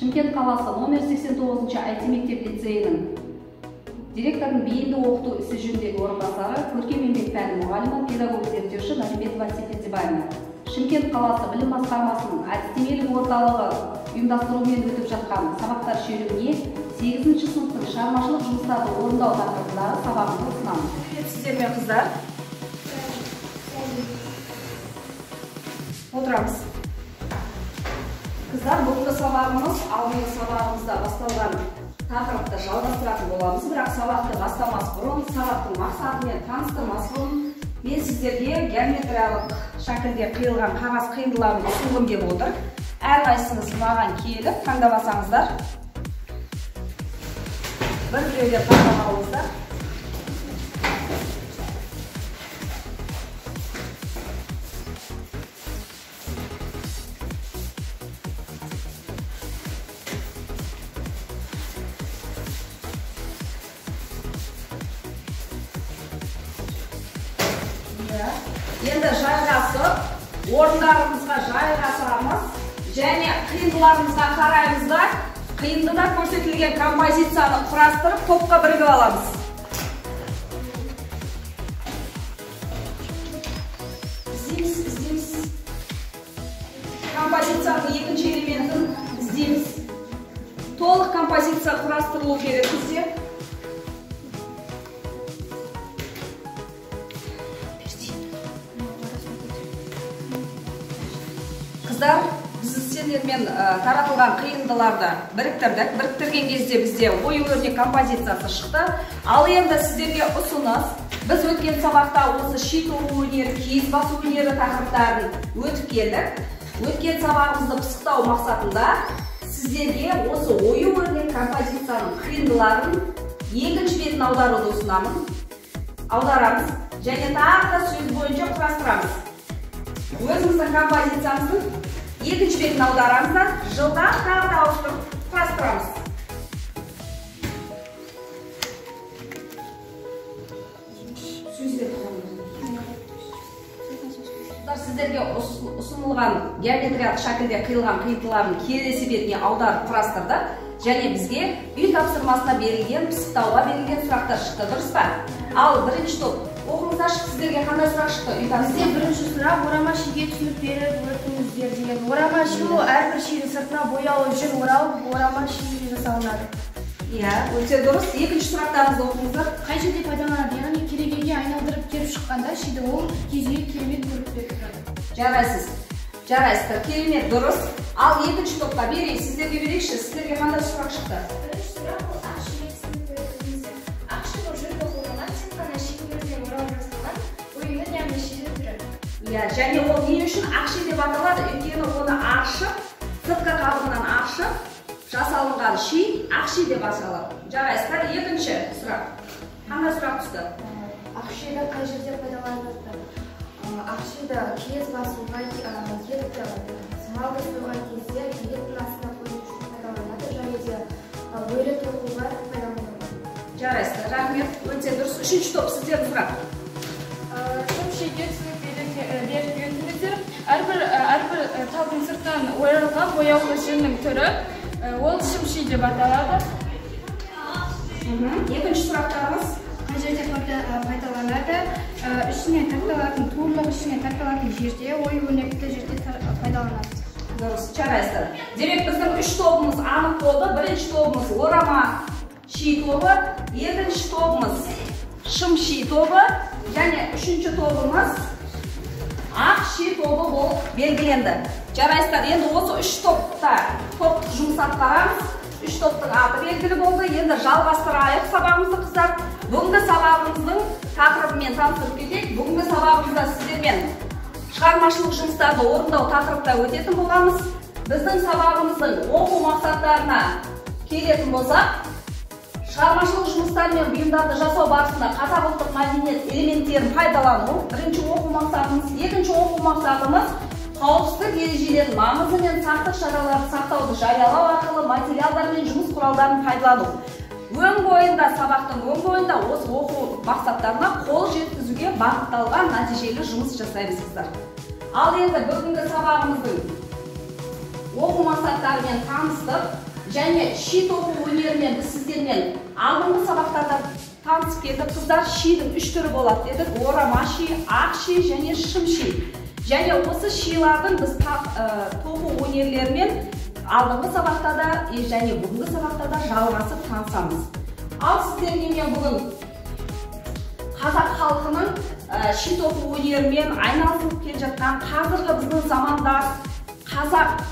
Шымкент қаласы номер 89-шы IT мектеп лицейінің директорының бейінді оқыту ісі жөніндегі орынбасары, көркем еңбек пәні мұғалімі, педагог зерттеуші Нарымбетова Әсет. Шымкент қаласы білім басқармасының әдістемелік орталығы ұйымдастыруымен өтіп жатқан сабақтар шеруіне 8-ші сыныптың шығармашылық жұмыстарды орындау тақырыбындағы сабағымды ұсынамын. Сіздер мен қыздар отырамыз. Қыздар, бүгінгі сабағымыз алдыңғы сабағымызда басталған тақырыпты жалғастыратын боламыз. Бірақ сабақты бастамас бұрын, сабақтың мақсатымен таныстырмас бұрын мен сіздерге геометриялық шәкілде қиылған қағаз қиындыларын ұсынғым келіп отыр. Әрқайсыңыз маған келіп таңдап алсаңыздар, бір-біреулер таңдап алыңыздар. Енді жайғасып, орындарымызға жайғасамыз және қиындыларымызға қараймыз да, қиындыда көрсетілген композицияны құрастырып, топқа бірігіп аламыз. Іздейміз, іздейміз. Композицияның екінші элементін іздейміз. Толық композиция құрастырылу керек бізде. Қыздар, біз сендермен таратылған қиындыларды біріктірдік. Біріктірген кезде бізде ою-өрнек композициясы шықты. Ал енді сіздерге ұсыныс. Біз өткен сабақта осы ши тоқу өнері, киіз басу өнері тақырыптарын өтіп келдік. Өткен сабағымызды пысықтау мақсатында сіздерге осы ою-өрнек композицияның қиындыларын екінші бетін аударуды ұсынамын. Аударамыз және тағы да сөз бойынша құрастырамыз. Өзіміздің композициямыздың екінші бетін аударамыз да, жылдам тағы да ауыстырып құрастырамыз. Сіздерге ұсынылған геометриялық шәкілде қиылған қиындыларын келесі бетіне аударып құрастырдық. Және бізге үй тапсырмасына берілген, пысықтауға берілген сұрақтар шықты, дұрыс па? Ал бірінші топ, оқыңыздаршы, сіздерге қандай сұрақ шықты? Үй тапсырма. Бізде бірінші сұрақ орама шиге түсінік беріп өтіңіздер деген. Орама ши ол әрбір шидің сыртына бояулы жүн оралып, орама ши жасалынады. Иә, өте дұрыс. Екінші сұрақтарыңызды оқыңыздар. Қай жерде пайдаланады? Яғни керегеге айналдырып керіп шыққанда шиді ол кезге керемет көрік беріп тұрады. Жарайсыз. Жарайсыздар, керемет, дұрыс. Ал екінші топқа берейік, сіздерге берейікші. Сіздерге қандай сұрақ шықты? Бірінші сұрақ ол ақ шиге түсінік беріңіздер. Ақ ши ол жүн тоқылған, тек қана шидің оралып жасалған ойынның, яғни шидің түрі. Иә, және ол не үшін ақ ши деп аталады? Өйткені оны аршып, сыртқы қабығынан аршып жасалынған ши ақ ши деп аталады. Жарайсыздар, екінші сұрақ. Қандай сұрақ түсті? Ақ шиді қай жерде пайдаланады? Ақ шиді киіз басуға, етті малды сойған кезде еттің астына қою үшін пайдаланады және де бөле тоқуға пайдаланады. Жарайсыздар, рахмет, өте дұрыс. Үшінші топ, сіздердің сұрақ. Шым шиге түсінік беріп өтіңіздер. Әрбір талдың сыртынан оралған бояулы жүннің түрі, ол шым ши деп аталады. Екінші сұрақтарымыз. Қай жерде пайдаланады? Ішіне тарталатын, турлық ішіне тарталатын жерде, ою-өрнекті жерде пайдаланады. Дұрыс, жарайсыздар. Демек, біздің үш тобымыз анық болды. Бірінші тобымыз орама ши тобы, екінші тобымыз шым ши тобы, және үшінші тобымыз ақ ши тобы болып белгіленді. Жарайсыздар, енді осы үш топта топтық жұмыс атқарамыз. Үш топтың аты белгілі болды. Енді жалғастырайық сабағымызды, қыздар. Бүгінгі сабағымыздың тақырыбымен таныстырып кетейік. Бүгінгі сабағымызда сіздермен шығармашылық жұмыстарды орындау тақырыпта өтетін боламыз. Біздің сабағымыздың оқу мақсаттарына келетін болсақ, шығармашылық жұмыстар мен бұйымдарды жасау барысында қазақ ұлттық мәдениет элементтерін пайдалану бірінші оқу мақсатымыз. Екінші оқу мақсатымыз қауіпсіздік ережелерінің маңызы мен сақтық шараларын сақтауды жариялау арқылы материалдар мен жұмыс құралдарын пайдалану. Өң бойында, сабақтың өң бойында осы оқу мақсаттарына қол жеткізуге бағытталған нәтижелі жұмыс жасаймыз, қыздар. Ал енді бүгінгі сабағымыздың оқу мақсаттарымен таныстық. Және ши тоқу өнерімен біз сіздермен алдыңғы сабақтарда танысып келдік. Қыздар, шидің үш түрі болады дедік. Орама ши, ақ ши және шым ши. Және осы шилардың біз тоқу өнерлерімен алдыңғы сабақта да және бүгінгі сабақта да жалғасып танысамыз. Ал сіздерге мен бүгін қазақ халқының ши тоқу өнерімен айналысып келе жатқан қазіргі біздің замандас қазақ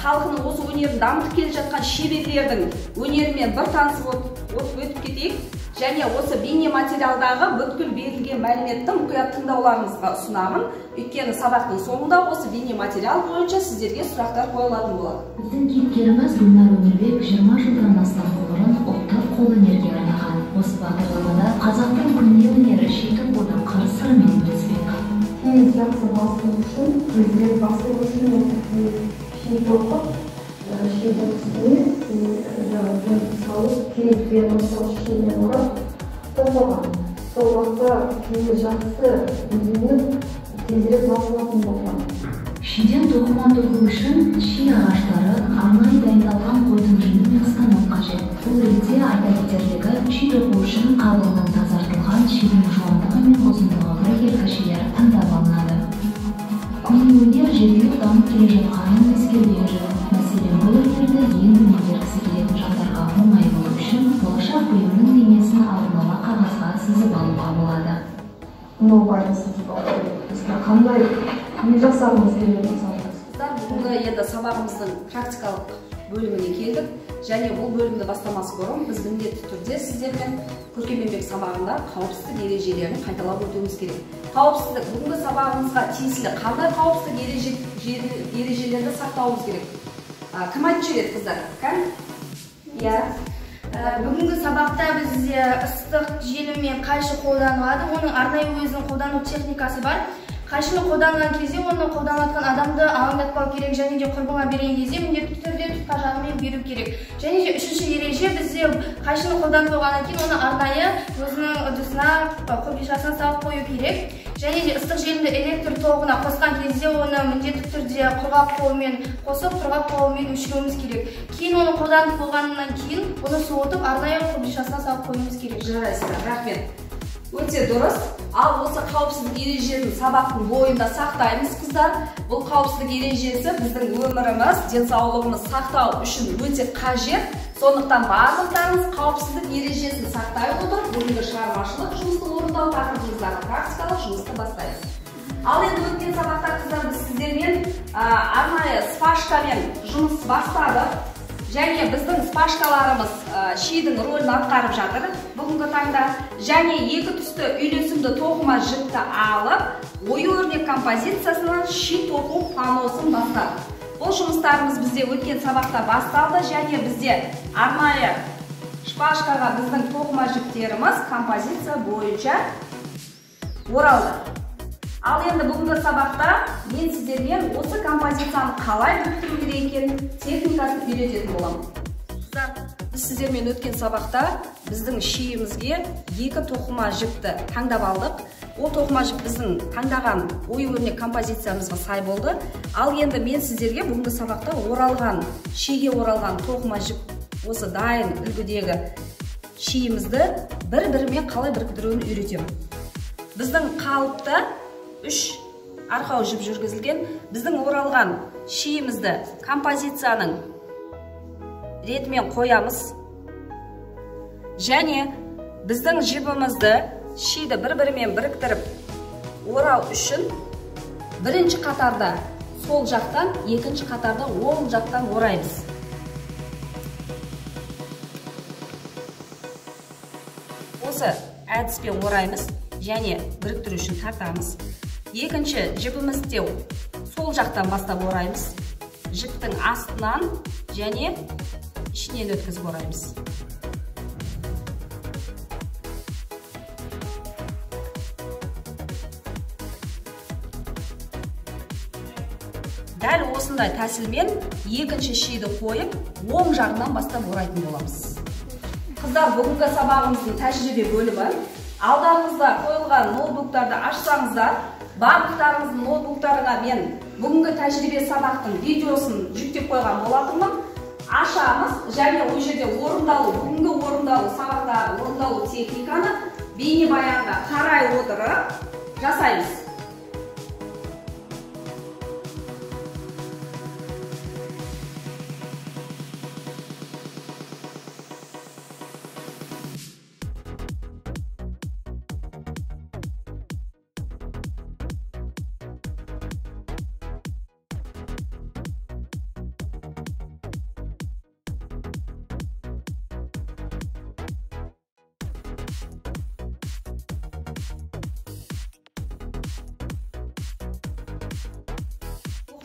халқының осы өнерін дамытып келе жатқан шеберлердің өнерімен бір танысып өтіп кетейік. Және осы бейнематериалдағы бүткіл берілген мәліметті мұқият тыңдауларыңызға ұсынамын. Өйткені сабақтың соңында осы бейнематериал бойынша сіздерге сұрақтар қойылатын болады. Біздің кейіпкеріміз Гүлнар Өмірбек 20 жылдан астам ғұмырын ұлттық қолөнерге арнаған. Осы бағдарламада қазақтың көне өнері ши тоқудың қыр-сырымен бөліспек. Тез жақсы басу үшін, тезірек басу үшін ши тоқып, шидің үстіне жаңағы салып, киізбен мысалы шимен орап тоқыған. Сол уақытта киіз жақсы үзіліп, тезірек басылатын болған. Шиден тоқыма тоқу үшін ши ағаштары, арнайы дайындалған қойдың жүні мен станок қажет. Бұл ретте айта кетерлігі, ши тоқу үшін қабығынан тазартылған шидің жуандығы мен ұзындығы біркелкі шилер таңдап алынады. Көне өнер жетіліп дамып келе жатқанын ескерген жөн. Мәселен, бұл өнерді енді меңгергісі келетін жандарға оңай болу үшін болашақ бұйымның бейнесін алдын ала қағазға сызып алуға болады. Мынау байланысын алу керек. Бізге қандай не жасағымыз келеді мысалы? Қыздар, бүгінгі енді сабағымыздың практикалық бөліміне келдік. Және бұл бөлімді бастамас бұрын біз міндетті түрде сіздермен көркем еңбек сабағында қауіпсіздік ережелерін қайталап өтуіміз керек. Қауіпсіздік, бүгінгі сабағымызға тиесілі қандай қауіпсіздік ережелерді сақтауымыз керек? Кім айтып жібереді, қыздар? Кім? Иә. Бүгінгі сабақта бізде ыстық желіммен қайшы қолданылады. Оның арнайы өзінің қолдану техникасы бар. Қайшыны қолданған кезде оны қолданатын адамды алаңдатпау керек, және де құрбыңа берген кезде міндетті түрде тұтқа жағымен беру керек. Және де үшінші ереже, бізде қайшыны қолданып болғаннан кейін оны арнайы өзінің ыдысына, қобдишасына салып қою керек. Және де ыстық желімді электр тоғына қосқан кезде оны міндетті түрде құрғақ қолмен қосып, құрғақ қолмен өшіруіміз керек. Кейін оны қолданып болғаннан кейін оны суытып арнайы қобдишасына салып қоюымыз керек. Жарайсыздар, рахмет. Өте дұрыс. Ал осы қауіпсіздік ережесін сабақтың бойында сақтаймыз, қыздар. Бұл қауіпсіздік ережесі біздің өміріміз, денсаулығымыз сақтау үшін өте қажет. Сондықтан барлықтарыңыз қауіпсіздік ережесін сақтай отырып, бүгінгі шығармашылық жұмысты орындау тақырыбымыздағы практикалық жұмысты бастаймыз. Ал енді өткен сабақта, қыздар, біз сіздермен арнайы спашкамен жұмыс бастадық. Және біздің спашкаларымыз шидің рөлін атқарып жатыр бүгінгі таңда. Және екі түсті үйлесімді тоқыма жіпті алып, ою өрнек композициясынан ши тоқу паносын бастадық. Бұл жұмыстарымыз бізде өткен сабақта басталды. Және бізде арнайы шпажкаға біздің тоқыма жіптеріміз композиция бойынша оралды. Ал енді бүгінгі сабақта мен сіздермен осы композицияны қалай біріктіру керек екенін техникасын үйрететін боламын. Қыздар, біз сіздермен өткен сабақта біздің шиімізге екі тоқыма жіпті таңдап алдық. Ол тоқыма жіп біздің таңдаған ою өрнек композициямызға сай болды. Ал енді мен сіздерге бүгінгі сабақта оралған, шиге оралған тоқыма жіп осы дайын үлгідегі шиімізді бір-бірімен қалай біріктіруін үйретемін. Біздің қалыпта 3 арқау жіп жүргізілген. Біздің оралған шиімізді композицияның ретімен қоямыз. Және біздің жібімізді шиді бір-бірімен біріктіріп орау үшін бірінші қатарда сол жақтан, екінші қатарда оң жақтан ораймыз. Осы әдіспен ораймыз және біріктіру үшін тартамыз. Екінші жібімізді сол жақтан бастап ораймыз. Жіптің астынан және ішінен өткізіп ораймыз. Дәл осындай тәсілмен екінші шиді қойып, оң жағынан бастап орайтын боламыз. Қыздар, бүгінгі сабағымыздың тәжірибе бөлімі. Алдарыңызда қойылған ноутбуктарды ашсаңыздар, барлықтарыңыздың ноутбуктарына мен бүгінгі тәжірибе сабақтың видеосын жүктеп қойған болатынмын. Ашамыз және ол жерде орындалу, бүгінгі орындалу сабақтағы орындалу техниканы бейнебаянға қарай отырып жасаймыз.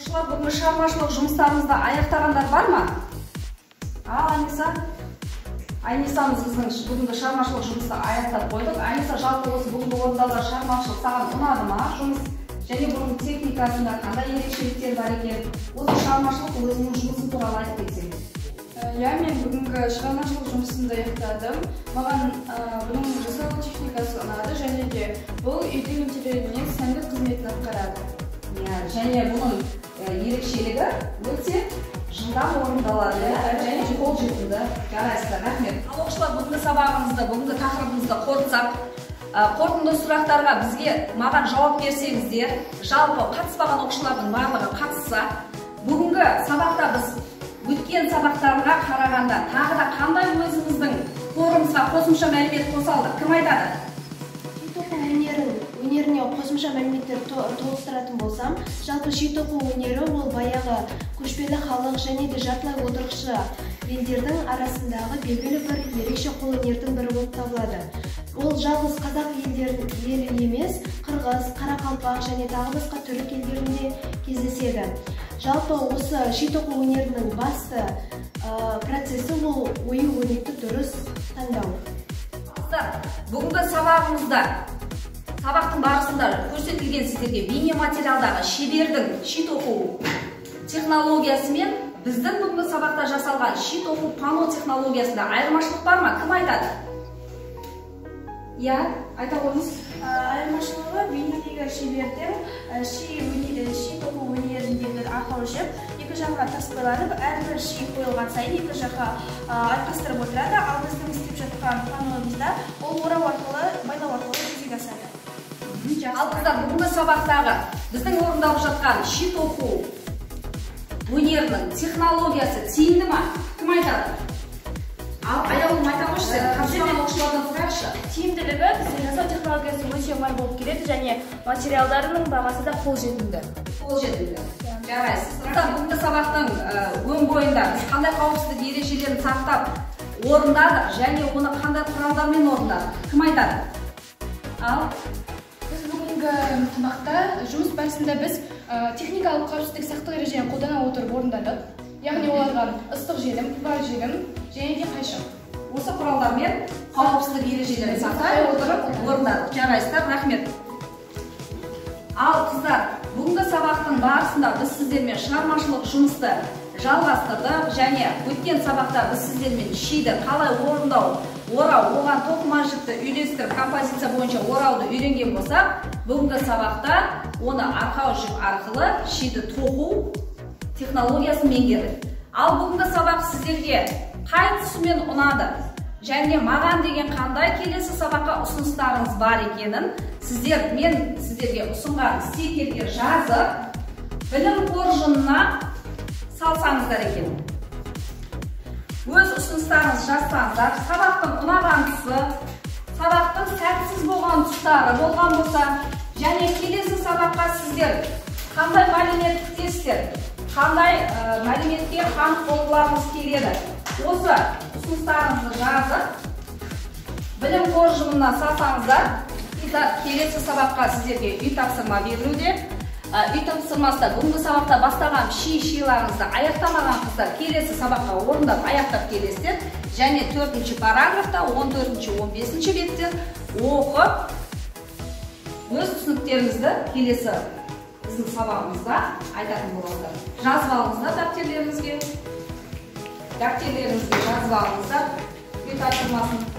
Оқушылар, бүгінгі шығармашылық жұмыстарымызды аяқтағандар бар ма? Ал, Аниса? Анисамыз біздің бүгінгі шығармашылық жұмысты аяқтап қойдық. Аниса, жалпы осы бүгінгі орындалған шығармашылық саған ұнады ма? Жұмыс және бұның техникасында қандай ерекшеліктер бар екен? Осы шығармашылық өзінің жұмысы туралы айтып кетсең. Иә, мен бүгінгі шығармашылық жұмысымды аяқтадым. Маған бұның жасалу техникасы ұнады және де бұл үйдің интерьеріне сәндік қызметін атқарады. Және бұның ерекшелігі өте жылдам орындалады және қолжетімді. Жарайсыздар, рахмет. Ал оқушылар, бүгінгі сабағымызды, бүгінгі тақырыбымызды қорытсақ, қорытынды сұрақтарға бізге маған жауап берсеңіздер, жалпы қатыспаған оқушылардың барлығы қатысса, бүгінгі сабақта біз өткен сабақтарға қарағанда тағы да қандай өзіміздің қорымызға қосымша мәлімет қоса алдық? Кім айтады? Өнеріне қосымша мәліметтер толықтыратын болсам, жалпы ши тоқу өнері ол баяғы көшпелі халық және де жартылай отырықшы елдердің арасындағы белгілі бір ерекше қолөнердің бірі болып табылады. Ол жалғыз қазақ елі емес, қырғыз, қарақалпақ және тағы басқа түрік елдерінде кездеседі. Жалпы осы ши тоқу өнерінің басты процесі ол ою-өрнекті дұрыс таңдау. Бүгінгі сабағымызда, сабақтың барысында көрсетілген сіздерге бейнематериалдағы шебердің ши тоқу технологиясы мен біздің бүгінгі сабақта жасалған ши тоқу панно технологиясында айырмашылық бар ма? Кім айтады? Иә, айта қойыңыз. Айырмашылығы бейнедегі шебердің ши тоқу өнеріндегі арқау жіп екі жаққа таспаланып, әрбір ши қойылған сайын екі жаққа айқастырып отырады. Ал біздің істеп жатқан панномызда ол орау арқылы, байлау арқылы жүзеге асады. Ал қыздар, бүгінгі сабақтағы біздің орындалып жатқан ши тоқу өнерінің технологиясы тиімді ма? Кім айтады? Ал Аяулым, айта қойшы сен, қатыспаған оқушылардан сұрайықшы. Тиімділігі бізде жасау технологиясы өте оңай болып келеді және материалдарының бағасы да қолжетімді. Қолжетімді. Жарайсыз. Қыздар, бүгінгі сабақтың өн бойында біз қандай қауіпсіздік ережелерін сақтап орындадық және оны қандай құралдармен орындадық? Кім айтады? Ал біз бүгінгі сабақта жұмыс барысында біз техникалық қауіпсіздік сақтау ережелерін қолдана отырып орындадық. Яғни оларға ыстық желім, бар желім және де қайшы. Осы құралдармен қауіпсіздік ережелерін сақтай отырып орындадық. Жарайсыздар, рахмет. Ал қыздар, бүгінгі сабақтың барысында біз сіздермен шығармашылық жұмысты жалғастырдық және өткен сабақта біз сіздермен шиді қалай орындау, орау, оған тоқыма жіпті үйлестіріп композиция бойынша орауды үйренген болсақ, бүгінгі сабақта оны арқау жіп арқылы шиді тоқу технологиясын меңгердік. Ал бүгінгі сабақ сіздерге қай тұсымен ұнады және маған деген қандай келесі сабаққа ұсыныстарыңыз бар екенін сіздер, мен сіздерге ұсынған стикерге жазып, білім қоржынына салсаңыздар екен. Өз ұсыныстарыңызды жазсаңыздар, сабақтың ұнаған тұсы, сабақтың сәтсіз болған тұстары болған болса, және келесі сабаққа сіздер қандай мәлімет күтесіздер, қандай мәліметке қанық болғыларыңыз келеді, осы ұсыныстарыңызды жазып, білім қоржынына салсаңыздар, келесі сабаққа сіздерге үй тапсырма берілуде. Үй тапсырмасында бүгінгі сабақта бастаған ши-шиларыңызды аяқтамаған қыздар келесі сабаққа орындап аяқтап келесіздер. Және 4-ші параграфта 14-ші, 15-ші беттен оқып, өз түсініктеріңізді келесі біздің сабағымызда айтатын боласыздар. Жазып алыңыздар дәптерлеріңізге. Дәптерлеріңізге жазып алыңыздар үй тапсырмасын.